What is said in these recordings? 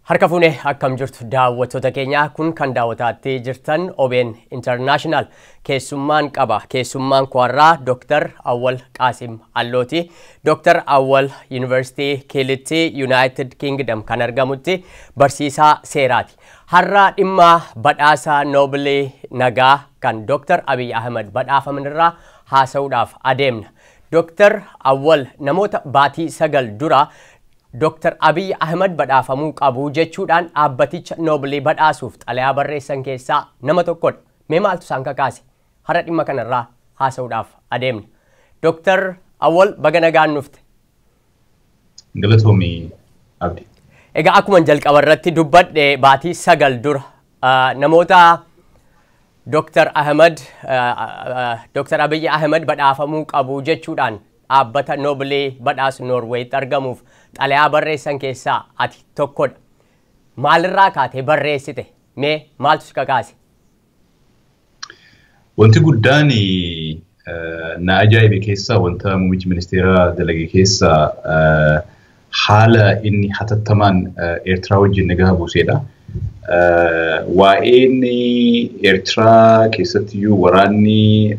Harka fuunee akkam jirtu daawwattoota keenyaa? Kun kan daawwataatti jirtan OBN International. Keessummaan qaba. Keessummaan koorraa Dr. Awwal Qaasim Allooti. Dr. Awwal Yuunivarsiitii Kiilitti, United Kingdom kan argamutti barsiisaa seeraati. Har'a dhimma badhaasa Noobilii nagaa kan Dr. Abiy Ahmed badhaafaman irraa haasa'uudhaaf adeemna. Dr. Awwal namoota baatii 9 dura Dr. Abiy Ahmed badhaafamuu qabu jechuudhaan dhaabbaticha Noobilii badhaasuuf xalayaa barreessan keessaa nama tokkodha. Mee maaltu isaan kakaase? Har'a dhimma kanarraa haasa'uudhaaf adeemna. Dr. Awwal, baga nagaan dhufte. Galatoomii, Abdi. Egaa akkuma jalqaba irratti dubbadhe, baatii 9 dura namoota Dr. Ahmed Dr. Abiy Ahmed badhaafamuu qabu jechuudhaan dhaabbata Noobilii badhaasu Noorweetti argamuuf xalayaa barreessan keessaa ati tokkodha. Maalirraa kaatee barreessite? Mee maaltu si kakaase? Wanti guddaan na ajaa'ibe keessaa, wanta muummichi ministeeraa dalage keessaa, haala inni hatattamaan Eertiraa wajjin nagaa buusedha. Waa'een Eertiraa keessattiyyuu waraanni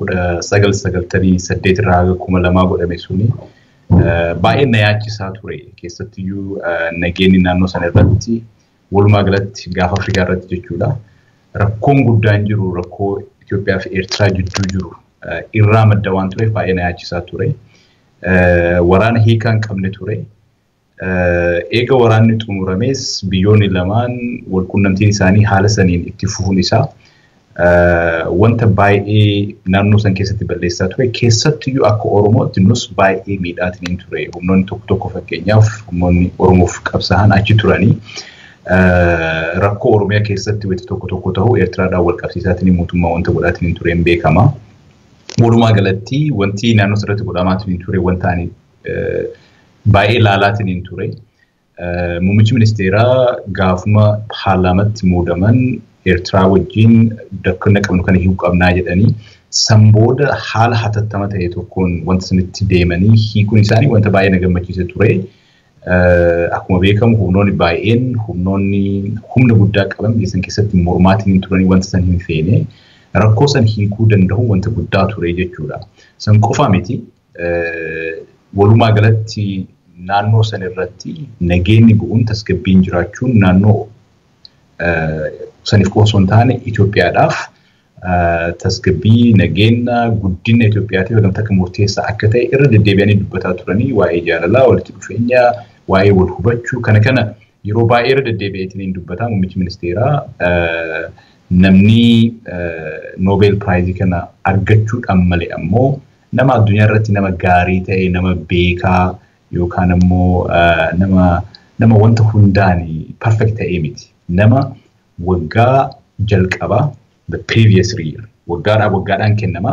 1998 irraa haga 2000 godhame suni baay'ee na yaachisaa ture. Keessattiyyuu nageenyi naannoo sana irratti, walumaa galatti gaafa Afrikaa irratti jechuudha. Rakkoon guddaan jiru rakkoo Itoophiyaa fi Eertiraa jidduu jiru irraa madda waan tureef baay'ee na yaachisaa ture. Waraana hiikaa hin qabne ture. Eega waraanni xumurames biyyoonni lamaan walqunnamtiin isaanii haala saniin itti fufuun isaa wanta baay'ee naannoo san keessatti balleessaa ture. Keessattiyyuu akka Oromootti nus baay'ee miidhaatiin ture. Humnoonni tokko tokko, fakkeenyaaf humnoonni Oromoof qabsaa'an achi turanii, rakkoo Oromiyaa keessatti wanta tokko tokko ta'u Eertiraadhaan wal qabsiisaatiin mootummaa wanta godhaatiin ture hin beekama. Walumaa galatti wanti naannoo sanatti godhamaatiin ture wanta ani baay'ee ilaalaatiin ture. Muummichi ministeeraa gaafuma paarlaamatti muudaman Eertiraa wajjin rakkina qabnu kana hiikuu qabnaa jedhanii, san booda haala hatattama ta'e tokkoon wanta sanitti deemanii hiikuun isaanii wanta baay'ee na gammachiise ture. Akkuma beekamu humnoonni baay'een, humnoonni humna guddaa qaban biyya san keessatti mormaatiin turanii wanta san hin feene, rakkoo san hiikuu danda'u wanta guddaa ture jechuudha. San qofaa miti, walumaa galatti naannoo san irratti nageenyi bu'uun, tasgabbiin jiraachuun naannoo saniif qofa osoo hin taane Itoophiyaadhaaf tasgabbii, nageenya, guddina Itoophiyaatiif wanta akka murteessaa akka ta'e irra deddeebi'anii dubbataa turanii, waa'ee jaalalaa, walitti dhufeenya, waa'ee wal hubachuu kana yeroo baay'ee irra deddeebi'eetiin dubbataa muummichi ministeeraa. Namni Nobel Prize kana argachuudhaan malee ammoo nama addunyaa irratti nama gaarii ta'e, nama beekaa yookaan ammoo nama wanta hundaan perfect ta'ee miti. Nama waggaa jalqabaa, the previous year, waggaadhaa waggaadhaan kennama.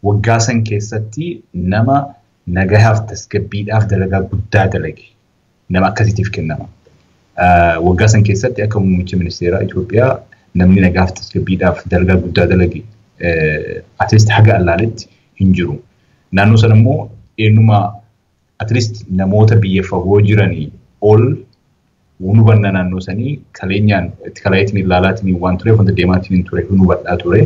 Waggaa san keessatti nama nagahaaf tasgabbiidhaaf dalagaa guddaa dalage nama akkasiitiif kennama. Waggaa san keessatti akka muummicha ministeeraa Itoophiyaa namni nagahaaf tasgabbiidhaaf dalagaa guddaa dalage at least haga allaaletti hin jiru. Naannoo sana immoo eenyuma at least namoota biyya fagoo jiranii ol hubanna, naannoo sanii kaleenyaan itti kalaayitiin ilaalaatiin waan tureef, wanta deemaatiin ture hubadhaa ture.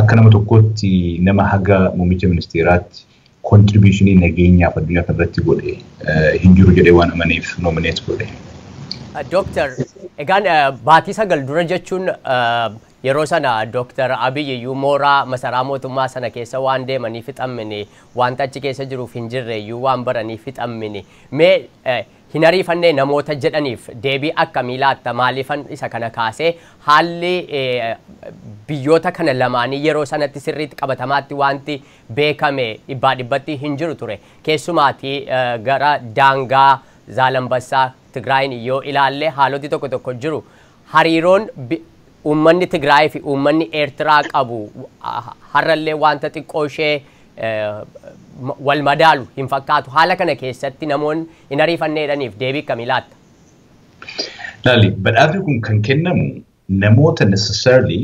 Akka nama tokkootti nama haga muummicha ministeeraatti contribution nageenyaaf addunyaa kanarratti godhe hin jiru jedhee waan amaneef nominate godhe. Dooktar, egaan baatii 9 dura jechuun yeroo sana Dooktar Abiy iyyuu mooraa masaraa mootummaa sana keessa waan deemanii fixammini, wanta achi keessa jiruuf hin jirre iyyuu waan baranii fixammini. Mee hin ariifannee namoota jedhaniif deebii akkamii laatta? Maaliifan isa kana kaasee, haalli biyyoota kana lamaanii yeroo sanatti sirriitti qabatamaatti wanti beekame dhibbaa dhibbatti hin jiru ture. Keessumaatii gara daangaa Zaalambassaa Tigraayin yoo ilaalle haaloti tokko tokko jiru. Hariiroon uummanni Tigraay fi uummanni Eertiraa qabu har'allee wanta xiqqoo ishee wal madaalu hin fakkaatu. Haala kana keessatti namoonni hin ariifanneedhaniif deebii akkamii laatta? Laali, badhaafni kun kan kennamu namoota necessarily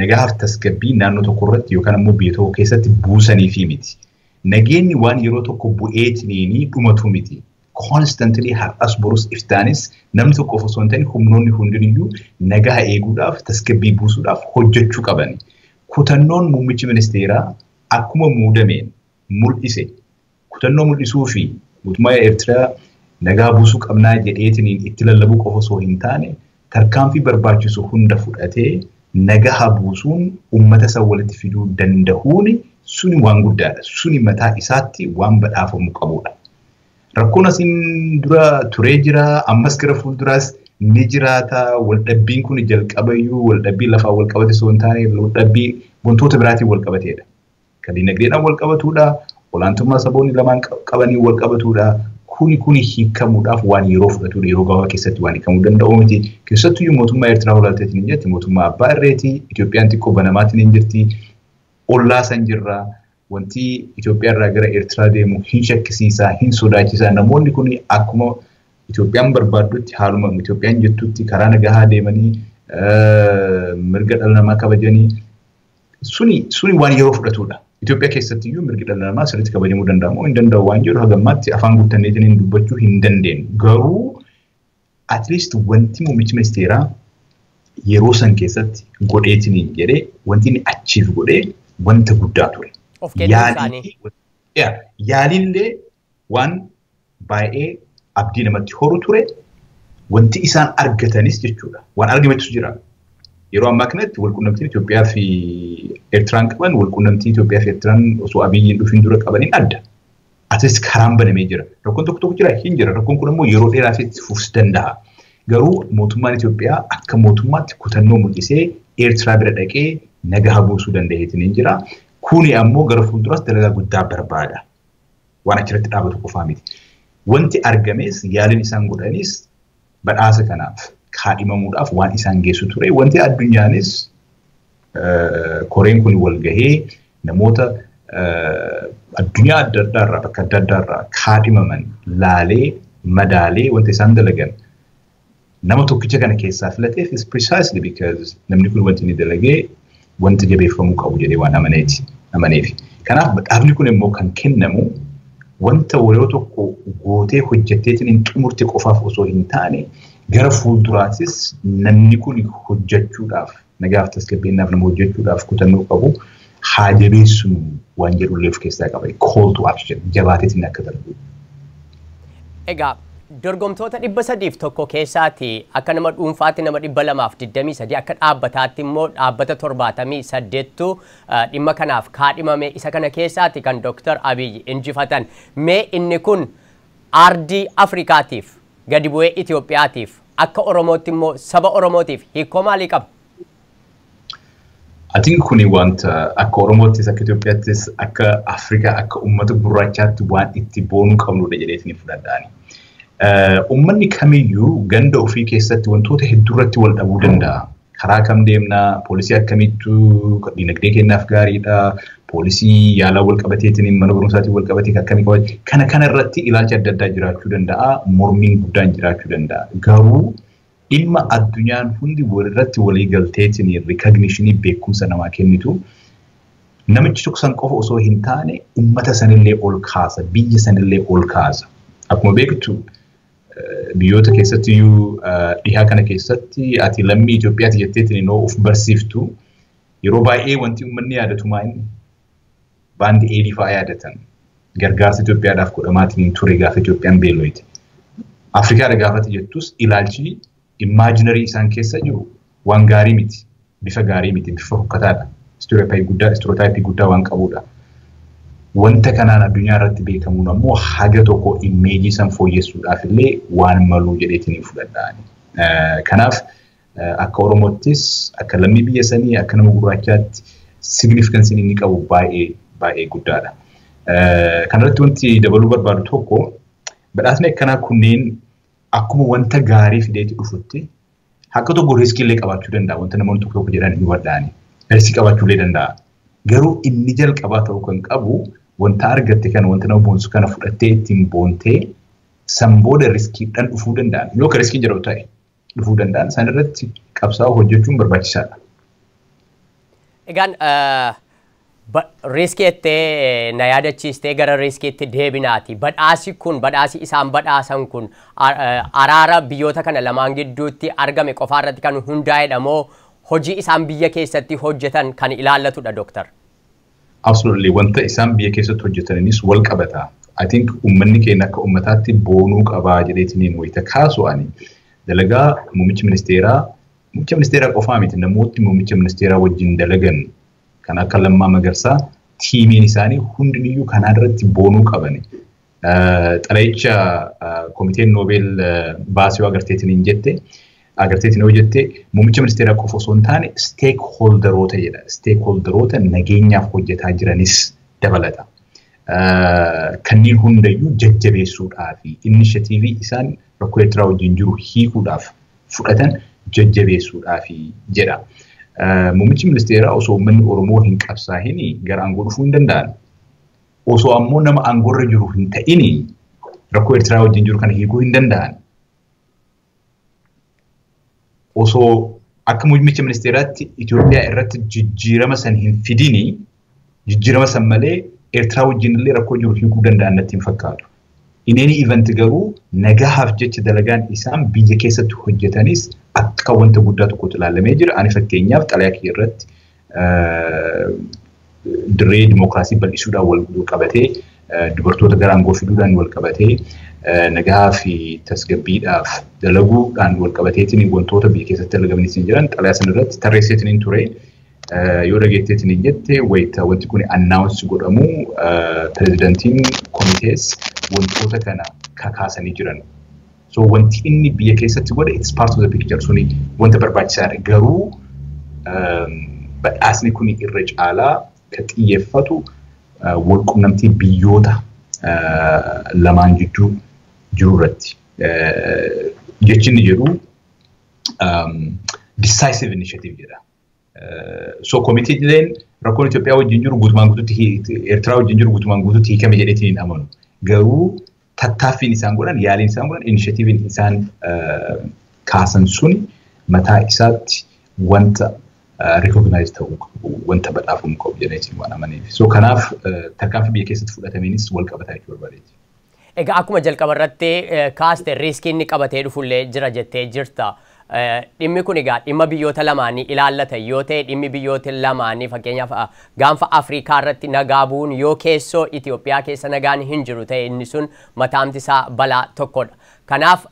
nagahaaf tasgabbii naannoo tokko irratti yookaan ammoo biyya tokko keessatti buusaniifi miti. Nageenyi waan yeroo tokko bu'eetiniini dhumatu miti. Constantly har'as borus iftaanis namni tokko osoo hin ta'in humnoonni hundiniyyuu nagaa eeguudhaaf, tasgabbii buusuudhaaf hojjechuu qabani. Kutannoon muummichi ministeeraa akkuma muudameen mul'ise, kutannoo mul'isuu fi mootummaa Eertiraa nagaa buusuu qabnaa jedheetiniin itti lallabuu qofa osoo hin taane, tarkaanfii barbaachisu hunda fudhatee nagaa buusuun uummata isa walitti fiduu danda'uun suni waan guddaadha. Suni mataa isaatti waan badhaafamuu qabudha. Rakkoon asiin dura turee jira, ammas gara fuulduraas ni jiraata. Waldhabbiin kun jalqabayyuu waldhabbii lafaa wal qabate osoo hin taane, waldhabbii wantoota biraatiin wal qabateedha. Kan dinagdeedhaan wal qabatudha, olaantummaa saboonni lamaan qabanii wal qabatudha. Kuni hiikamuudhaaf waan yeroo fudhatudha. Yeroo gabaabaa keessatti waan hiikamuu danda'u miti. Keessattuyyuu mootummaa Eertiraa olaalteetiin hin jirti. Mootummaa abbaa irreeti. Itoophiyaan xiqqoo banamaatiin hin jirti. Ollaa san jirra. Wanti Itoophiyaa irraa gara Eertiraa deemu hin shakkisiisaa, hin sodaachisaa. Namoonni kun akkuma Itoophiyaan barbaaddutti, haaluma Itoophiyaan jettutti karaa nagahaa deemanii, mirga dhala namaa kabajanii, suni waan yeroo fudhatudha. Itoophiyaa keessatti iyyuu mirgi dhala namaa sirriitti kabajamuu danda'a moo hin danda'u waan jedhu hagammaatti afaan guuttanneetiin dubbachuu hin dandeenyu. Garuu at least wanti muummichi ministeeraa yeroo san keessatti godheetiin jedhee, wanti inni achiif godhee wanta guddaa ture. Of kennuu isaanii. Yaaliin waan baay'ee abdii namatti horu ture. Wanti isaan argatanis jechuudha. Waan argametu jira. Yeroo ammaa kanatti walqunnamtiin Itoophiyaa fi Eertiraan qaban walqunnamtii Itoophiyaa fi Eertiraan osoo Abiyyiin dhufin dura qabaniin adda. Atis karaan banamee jira. Rakkoon tokko tokko jira, hin jira. Rakkoon kun immoo yeroo dheeraaf itti fufuu danda'a. Garuu mootummaan Itoophiyaa akka mootummaatti kutannoo mul'isee Eertiraa bira dhaqee nagaa buusuu danda'eetiin hin jira. Kuni ammoo gara fuulduraas dalagaa guddaa barbaada. Waan achirratti dhaabatu qofaa miti. Wanti argames, yaaliin isaan godhanis badhaasa kanaaf kaadhimamuudhaaf waan isaan geessu ture. Wanti addunyaanis koreen kun wal gahee namoota addunyaa adda addaarraa, bakka adda addaarraa kaadhimaman laalee madaalee wanta isaan dalagan nama tokkicha kana keessaa filateef is precisely because namni kun wanti inni dalagee wanta jabeeffamuu qabu jedhee waan amaneef. Kanaaf badhaafni kun immoo kan kennamu wanta yeroo tokko gootee hojjetteetiin hin xumurte qofaaf osoo hin taane, gara fuulduraatis namni kun hojjechuudhaaf, nagaaf tasgabbiinaaf nama hojjechuudhaaf kutannoo qabu haa jabeessinu waan jedhullee of keessaa qaba. Call to action jabaateetiin akka darbu. Egaa dorgomtoota 301 keessaati akka nama dhuunfaatti nama 223, akka dhaabbataatti immoo dhaabbata 78ttu dhimma kanaaf kaadhimame. Isa kana keessaati kan Dr. Abiy injifatan. Mee inni kun aardii Afrikaatiif, gadi bu'ee Itoophiyaatiif, akka Oromootti immoo saba Oromootiif hiikoo maalii qaba? Atiin kuni wanta akka Oromoottis, akka Itoophiyaattis, akka Afrikaa, akka uummata gurraachaatti waan itti boonuu qabnudha jedheetiin fudhadhaani. Uummanni kamiyyuu ganda ofii keessatti wantoota hedduu irratti wal dhabuu danda'a. Karaa kam deemnaa, poolisii akkamittuu dinagdee kennaaf gaariidha, poolisii yaalaa wal qabateetiin, mana barumsaatiin wal qabatee akkamii qabate, kana irratti ilaalcha adda addaa jiraachuu danda'a, mormiin guddaan jiraachuu danda'a. Garuu dhimma addunyaan hundi walirratti walii galteetiin recognition, beekumsa namaa kennitu, namichi tokko san qofa osoo hin taane uummata sanillee ol kaasa, biyya sanillee ol kaasa. Akkuma beektu, biyyoota keessatti iyyuu dhihaa kana keessatti ati lammii Itoophiyaati jetteetiin inoo of barsiiftu, yeroo baay'ee wanti uummanni yaadatu maa inni baandi eedii fa'aa yaadatan, gargaarsa Itoophiyaadhaaf godhamaatiin ture gaafa Itoophiyaan beeloyte. Afrikaadha gaafate jettus ilaalchi imaginary isaan keessa jiru waan gaarii miti. Bifa gaarii miti, bifa fokkataadha. Stereotype guddaa waan qabudha. Wanta kanaan addunyaa irratti beekamuun ammoo haga tokko image san fooyyessuudhaaf illee waan maluu jedheetiin fudhadhaan. Kanaaf akka Oromoottis, akka lammii biyya sanii, akka nama gurraachaatti significance inni qabu baay'ee baay'ee guddaadha. Kanarratti wanti dabaluu barbaadu tokko, badhaasni akkanaa kunneen akkuma wanta gaarii fideeti dhufutti akka tokko risk illee qabaachuu danda'a. Wanta namoonni tokko tokko jedhan hin hubadhaani. Risk qabaachuu illee danda'a. Garuu inni jalqabaa ta'uu kan qabu wanta argatte kana, wanta nama boonsu kana fudhattee ittiin boontee, san booda riskiidhaan dhufuu danda'an. Yoo ka riskiin jedhamu ta'e dhufuu danda'an san irratti qabsaa'uu hojjechuun barbaachisaadha. Egaan Risk jettee na yaadachiistee, gara riskiitti deebinaati. Badhaasi kun, badhaasi isaan badhaasan kun, araara biyyoota kana lamaan gidduutti argame qofaa irratti kan hundaa'edha moo hojii isaan biyya keessatti hojjetan kan ilaallatudha, Dooktar? Absolutely, wanta isaan biyya keessatti hojjetaninis wal qabata. I think uummanni keenya akka uummataatti boonuu qabaa jedheetiniin wayita kaasu, ani dalagaa muummichi ministeeraa, muummicha ministeeraa qofaa miti, namootni muummicha ministeeraa wajjin dalagan kan akka Lammaa Magarsaa, teamiin isaanii hundiniyyuu kanaa irratti boonuu qabani. Xalayicha komiteen Noobeel baasii agarteetiin jette, agarteetiin yoo jette, muummicha ministeeraa qofa osoo hin taane stakeholderoota jedha. Stakeholderoota nageenyaaf hojjetaa jiranis dabalata. Kanneen hundayyuu jajjabeessuudhaa fi initiative isaan rakkoo Eertiraa wajjin jiru hiikuudhaaf fudhatan jajjabeessuudhaaf jedha. Muummichi ministeeraa osoo uummanni Oromoo hin qabsaahin gara aangoo dhufuu hin danda'an. Osoo ammoo nama aangoorra jiru hin ta'in rakkoo Eertiraa wajjin jiru kana hiikuu hin danda'an. Osoo akka muummicha ministeeraatti Itoophiyaa irratti jijjiirama san hin fidini, jijjiirama san malee Eertiraa wajjin illee rakkoo jiru hiikuu danda'an natti hin fakkaatu. In any event garuu nagahaaf jecha dalagaan isaan biyya keessatti hojjetanis akka wanta guddaa tokkotti ilaalamee jira. Ani fakkeenyaaf xalayaa kiyya irratti dirree dimookiraasii bal'isuudhaan wal qabatee, dubartoota gara aangoo fiduudhaan wal qabatee, nagaa fi tasgabbiidhaaf dalaguudhaan wal qabateetiin wantoota biyya keessatti dalagamanis jiran xalayaa sana irratti tarreesseetiin ture. Yoo dhageetteetiin jette, wayita wanti kun announce godhamu pirezidantiin komitees wantoota kana kakaasanii jiran. So wanti inni biyya keessatti godhe, it's part of the picture, suni wanta barbaachisaadha. Garuu badhaasni kun irra caalaa kan xiyyeeffatu walqunnamtii biyyoota lamaan jidduu jiru irratti. Jechi inni jedhu "decisive initiative" jedha. So komitiileen rakkoon Itoophiyaa wajjin jiru guutumaan guutuutti, Eertiraa wajjin jiru guutumaan guutuutti hiikame jedheetiin hin amanu. Garuu tattaaffiin isaan godhan, yaaliin isaan godhan, initiativeiin isaan kaasan suni mataa isaatti wanta recognize ta'uu qabu, wanta badhaafamuu qabu jedheetiin waan amaneef. So kanaaf tarkaanfii biyya keessatti fudhatameenis wal qabataa jechuu barbaadeeti. Egaa akkuma jalqaba irratti kaaste, riskii inni qabatee dhufullee jira jettee jirta. Dhimmi kun egaa dhimma biyyoota lamaanii ilaallata yoo ta'e, dhimmi biyyoota lamaanii fakkeenyaaf gaanfa Afrikaa irratti nagaa bu'uun, yoo keessoo Itoophiyaa keessa nagaan hin jiru ta'e, inni sun mataamti isaa balaa tokkodha. Kanaaf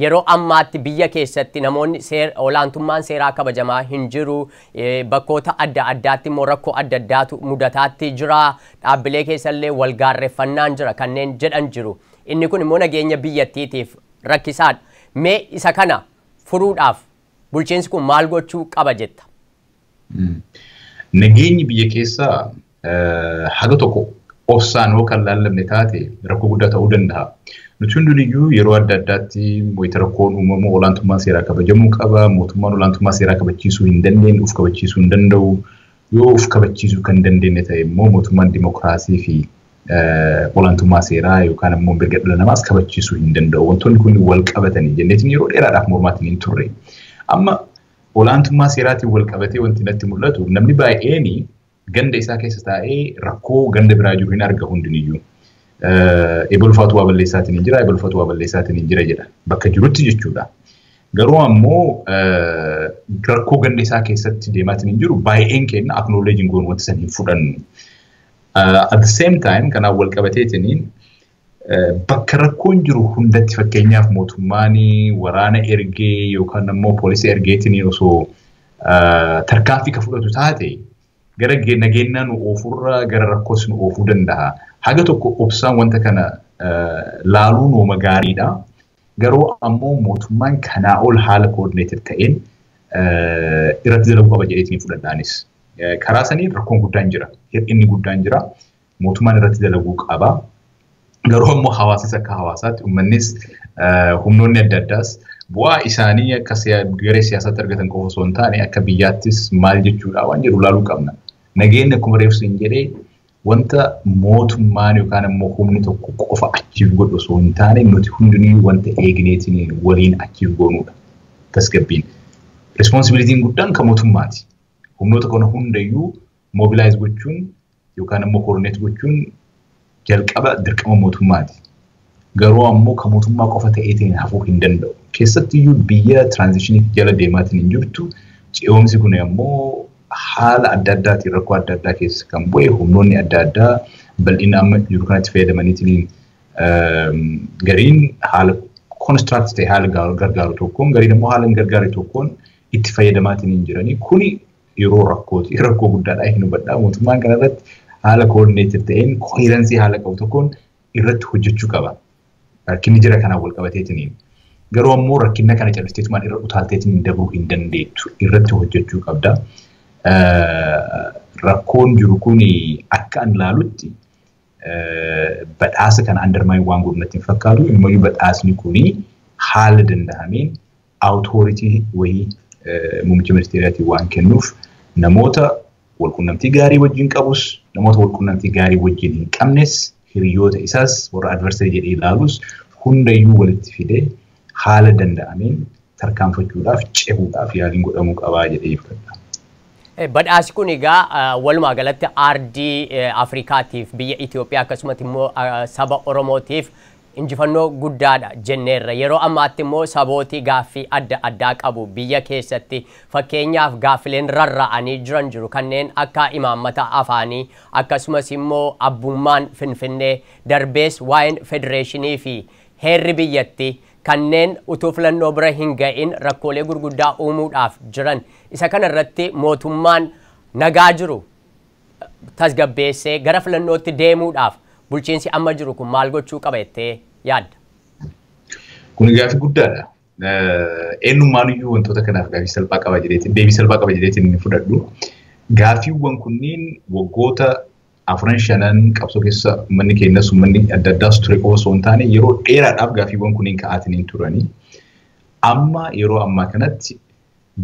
yeroo ammaatti biyya keessatti namoonni olaantummaan seeraa kabajamaa hin jiru, bakkoota adda addaatti immoo rakkoo adda addaatu mudataatti jira, dhaabbilee keessallee walgaarreeffannaan jira kanneen jedhan jiru. Inni kun immoo nageenya biyyattiitiif rakkisaadha. Mee isa kana furuudhaaf bulchiinsi kun maal gochuu qaba jetta? Nageenyi biyya keessaa haga tokko obsaan yoo kan laallamne taate rakkoo guddaa ta'uu danda'a. Nuti hundinuyyuu yeroo adda addaatti wayita rakkoon uumamu olaantummaan seeraa kabajamuu qaba. Mootummaan olaantummaa seeraa kabachiisuu hin dandeenye of kabachiisuu hin danda'u. Yoo of kabachiisuu kan dandeenye ta'e immoo mootummaan dimokiraasii fi olaantummaa seeraa yookaan immoo mirga dhala namaas kabachiisuu hin danda'u. Wantoonni kun wal qabatanii jenneetiin yeroo dheeraadhaaf mormaatiin hin turre. Amma olaantummaa seeraatiin wal qabatee wanti natti mul'atu, namni baay'een ganda isaa keessa taa'ee rakkoo ganda biraa jiru hin arga hundiniyyuu. Ebolfaatu waa balleessaatiin hin jira, ebolfaatu waa balleessaatiin hin jira jedha. Bakka jirutti jechuudha. Garuu ammoo rakkoo ganda isaa keessatti deemaatiin hin jiru baay'een keenya acknowledge goonu, wanta san hin fudhannu. At the same time, kanaan wal qabateetiniin bakka rakkoon jiru hundatti fakkeenyaaf mootummaan waraana ergee yookaan ammoo poolisii ergeetiin osoo tarkaanfii ka fudhatu taate, gara nageenyaa nu oofurra gara rakkoos nu oofuu danda'a. Haga tokko obsaan wanta kana laaluun nooma gaariidha. Garuu ammoo mootummaan kanaa ol haala coordinated ta'een irratti dalaguu qaba jedheetiin fudhadhaanis. Karaa saniin rakkoon guddaan jira. Hir'inni guddaan jira. Mootummaan irratti dalaguu qaba. Garuu ammoo hawaasis akka hawaasaatti uummannis, humnoonni adda addaas bu'aa isaanii akka garee siyaasaatti argatan qofa osoo hin taane akka biyyaattis maal jechuudha waan jedhu ilaaluu qabna. Nageenyi akkuma reefsu hin jedhee wanta mootummaan yookaan immoo humni tokko qofa achiif godhu osoo hin taane, nuti hundinuu wanta eegneetiin waliin achiif goonudha. Tasgabbiin. Responsibilityn guddaan kan mootummaati. Humnoota kana hundayyuu mobilize gochuun yookaan immoo coordinate gochuun jalqaba dirqama mootummaati. Garuu ammoo kan mootummaa qofa ta'eetiin hafuu hin danda'u. Keessattiyyuu biyya transitionii jala deemaatiin hin jirtu, ce'umsi kun ammoo haala adda addaatiin rakkoo adda addaa keessa kan bu'e, humnoonni adda addaa bal'ina amma jiru kanatti fayyadamaniitiin gariin haala construct ta'e haala gargaaru tokkoon, gariin immoo haala hin gargaarre tokkoon itti fayyadamaatiin hin jiranii. Kuni yeroo rakkooti. Rakkoo guddaadha, hin hubadhaa. Mootummaan kanarratti haala coordinated ta'een, coherence haala qabu tokkoon irratti hojjechuu qaba. Rakkinni jira kanaan wal qabateetiniin. Garuu ammoo rakkina kana callisteetumaan irra utaalteetiin dabruu hin dandeettu. Irratti hojjechuu qabda. Rakkoon jiru kun akka an ilaalutti badhaasa kana undermine waan godhu natti hin fakkaatu. Immoo badhaasni kun haala danda'ameen authority wayii muummicha ministeeraatiin waan kennuuf, namoota walqunnamtii gaarii wajjin qabus, namoota walqunnamtii gaarii wajjin hin qabnes, hiriyoota isaas, warra adversary jedhee ilaalus hundayyuu walitti fidee haala danda'ameen tarkaanfachuudhaaf, cehuudhaaf yaaliin godhamuu qabaa jedhee fudhadha. Badhaasi kun egaa walumaa galatti aardii Afrikaatiif, biyya Itoophiyaa, akkasumas immoo saba Oromootiif injifannoo guddaadha jenneerra. Yeroo ammaatti immoo sabooti gaaffii adda addaa qabu biyya keessatti. Fakkeenyaaf, gaaffileen rarra'anii jiran jiru, kanneen akka imaammata afaanii, akkasumas immoo abbummaan Finfinnee, darbees waa'een federeeshinii fi heerri biyyatti kanneen utuu filannoo bira hin ga'in rakkoolee gurguddaa uumuudhaaf jiran. Isa kana irratti mootummaan nagaa jiru tasgabbeessee gara filannootti deemuudhaaf bulchiinsi amma jiru kun maal gochuu qaba jettee yaadda? Kun gaaffii guddaadha. Eenyummaan iyyuu wantoota kanaaf gaaffii salphaa qaba jedheetiin, deebii salphaa qaba jedheetiin inni fudhadhu. Gaaffiiwwan kunniin waggoota afuran shanan qabsoo keessa uummanni keenyas uummanni adda addaas ture qofa osoo hin taane, yeroo dheeraadhaaf gaaffiiwwan kunniin ka'aatiin turanii. Amma yeroo ammaa kanatti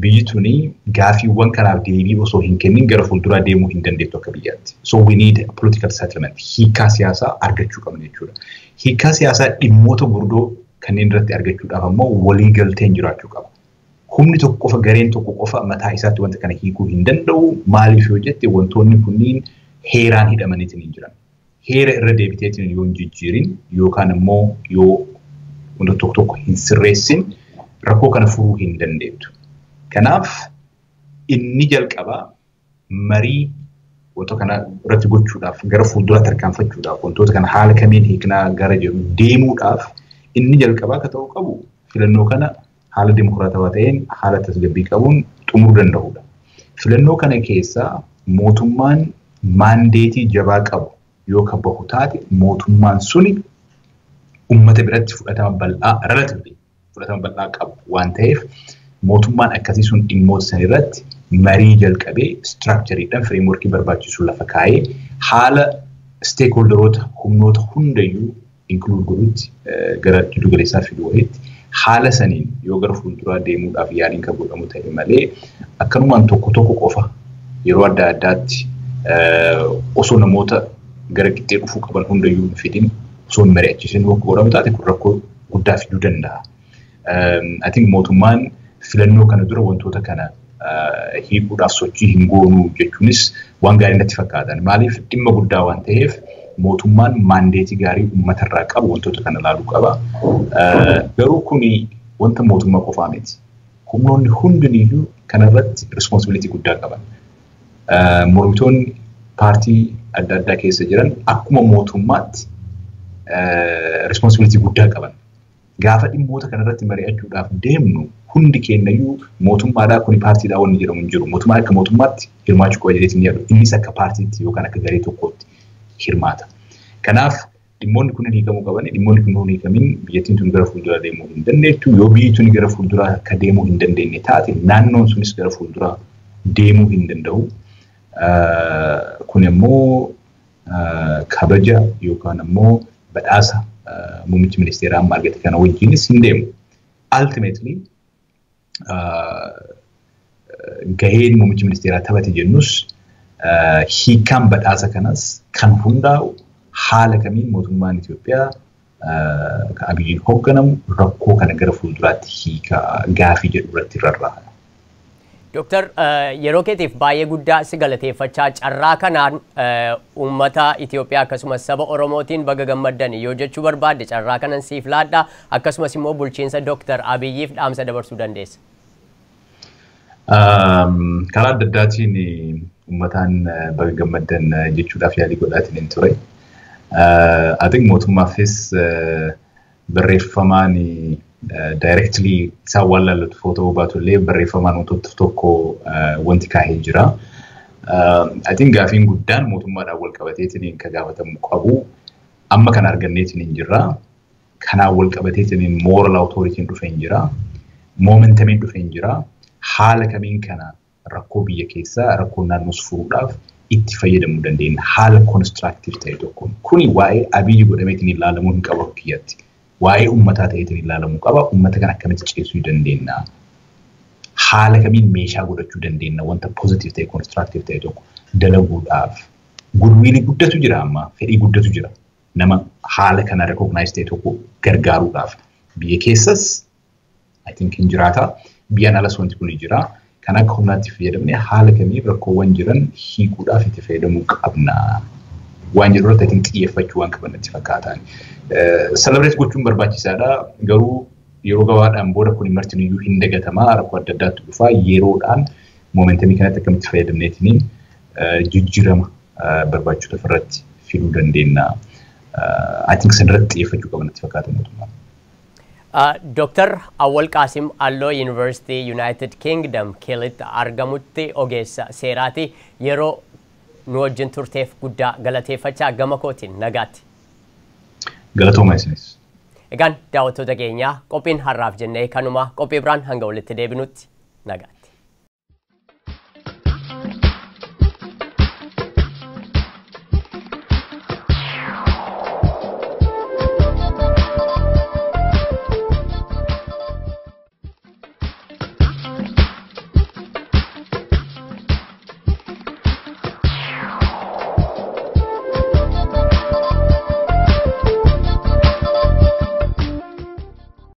biyyi tuni gaaffiiwwan kanaaf deebii osoo hin kennin gara fuulduraa deemuu hin dandeettu akka biyyaatti. So we need a political settlement. Hiikaa siyaasaa argachuu qabna jechuudha. Hiikaa siyaasaa dhimmoota gurguddoo kanneen irratti argachuudhaaf ammoo waliigalteen jiraachuu qaba. Humni tokko qofa, gareen tokko qofa mataa isaatti wanta kana hiikuu hin danda'u. Maaliif yoo jette, wantoonni kunniin heeraan hidhamaniitiin hin jiran. Heera irra deebiteetiin yoo hin jijjiirin yookaan immoo yoo wanta tokko tokko hin sirreessin, rakkoo kana furuu hin dandeettu. Kanaaf inni jalqabaa marii wanta kana irratti gochuudhaaf, gara fuuldura tarkaanfachuudhaaf, wantoota kana haala kamiin hiiknaa gara jedhu deemuudhaaf, inni jalqabaa akka ta'uu qabu filannoo kana haala dimokiraatawaa ta'een, haala tasgabbii qabuun xumuruu danda'udha. Filannoo kana keessaa mootummaan mandate jabaa qabu yoo kan bahu taate, mootummaan suni uummata biratti fudhatama bal'aa, relatively fudhatama bal'aa qabu waan ta'eef, mootummaan akkasii sun dhimmoota san irratti marii jalqabee, structureiidhaan frameworkii barbaachisu lafa kaa'ee, haala stakeholderoota, humnoota hundayyuu include godhutti gara giddu galeessaa fiduu wayiitti, haala saniin yoo gara fuulduraa deemuudhaaf yaaliin kan godhamu ta'e malee, akkanumaan tokko tokko qofa yeroo adda addaatti osoo namoota gara qixxee dhufuu qaban hundayyuu hin fidin, osoo hin mari'achiisin godhamu taate, kun rakkoo guddaa fiduu danda'a. I think mootummaan filannoo kana dura wantoota kana hiikuudhaaf sochii hin goonuu jechuunis waan gaarii natti fakkaatan. Maaliif, dhimma guddaa waan ta'eef mootummaan mandate gaarii uummatarraa qabu wantoota kana ilaaluu qaba. Garuu kuni wanta mootummaa qofaa miti. Humnoonni hundiniyyuu kanarratti responsibility guddaa qaban. Mormitoonni paartii adda addaa keessa jiran akkuma mootummaatti responsibility guddaa qaban. Gaafa dhimmoota kanarratti mari'achuudhaaf deemnu, hundi keenyayyuu mootummaadhaa, kuni paartiidhaa wanni jedhamu hin jiru. Mootummaan akka mootummaatti hirmaachuu qaba jedheetiin yaadu. Innis akka paartiitti yookaan akka garee tokkootti hirmaata. Kanaaf dhimmoonni kun hiikamuu qaban. Dhimmoonni kun hin hiikamin biyyattiin tun gara fuulduraa deemuu hin dandeettu. Yoo biyyi tun gara fuulduraa akka deemuu hin dandeenye taate, naannoon sunis gara fuulduraa deemuu hin danda'u. Kun immoo kabaja yookaan immoo badhaasa muummichi ministeeraa amma argate kana wajjinis hin deemu. Ultimately gaheen muummichi ministeeraa taphate jennus, hiikaan badhaasa kanas kan hundaa'u haala kamiin mootummaan Itoophiyaa kan Abiyyiin hoogganamu rakkoo kana gara fuulduraatti hiikaa gaafii jedhu irratti rarra'a. Dooktar, yeroo keetiif baay'ee guddaa si galateeffachaa, carraa kanaan uummata Itoophiyaa akkasumas saba Oromootiin baga gammaddan yoo jechuu barbaadde carraa kanan siif laadha, akkasumas immoo bulchiinsa Dooktar Abiyyiif dhaamsa dabarsuu dandeessa. Karaa adda addaatiin uummataan baga gammaddan jechuudhaaf yaalii godhaatiin hin ture. I think mootummaafis barreeffamaan directly isaan waan laallatu footoo baatu illee barreeffamaan wantoota tokko wanti kaahee jira. I think gaafiin guddaan mootummaadhaan wal qabateetiin kan gaafatamu qabu amma kana arganneetiin hin jirra. Kanaan wal qabateetiin moral authority'n dhufee hin jira. Momentumiin dhufee hin jira. Haala kamiin kana rakkoo biyya keessaa, rakkoo naannoos furuudhaaf itti fayyadamuu dandeenya haala constructive ta'e tokkoon. Kuni waa'ee Abiyyi godhameetiin ilaalamuu hin qabu kiyyatti. Waa'ee uummataa ta'eetiin ilaalamuu qaba. Uummata kana akkamitti ceesisuu dandeenya? Haala kamiin meeshaa godhachuu dandeenya wanta positive ta'e, constructive ta'e tokko dalaguudhaaf? Goodwillii guddatu jira amma, fedhii guddatu jira. Nama haala kana recognize ta'e tokko gargaaruudhaaf. Biyya keessas I think hin jiraata. Biyyaan alas wanti kun jira. Kan akka humnaatti fayyadamne haala kamiin rakkoowwan jiran hiikuudhaaf itti fayyadamuu qabna waan jedhu irratti I think xiyyeeffachuu waan qaban natti fakkaatan. Celebrate gochuun barbaachisaadha. Garuu yeroo gabaadhaan booda kun martinuyyuu hin dagatamaa, rakkoo adda addaatti dhufaa. Yeroodhaan momentumii kanatti akkamitti fayyadamneetiin jijjiirama barbaachisu ofirratti fiduu dandeenya? I think sanarratti xiyyeeffachuu qaban natti fakkaata mootummaan. Dr. Awwal Qaasim Alloo, Yuunivarsiitii United Kingdom Keelitti argamutti ogeessa seeraati. Yeroo nu wajjin turteef guddaa galateeffachaa gama kootiin nagaatti. Galatooma isinis. Egaan daawwattoota keenyaa, qophiin har'aaf jennee kanuma. Qophii biraan hanga walitti deebinutti nagaatti.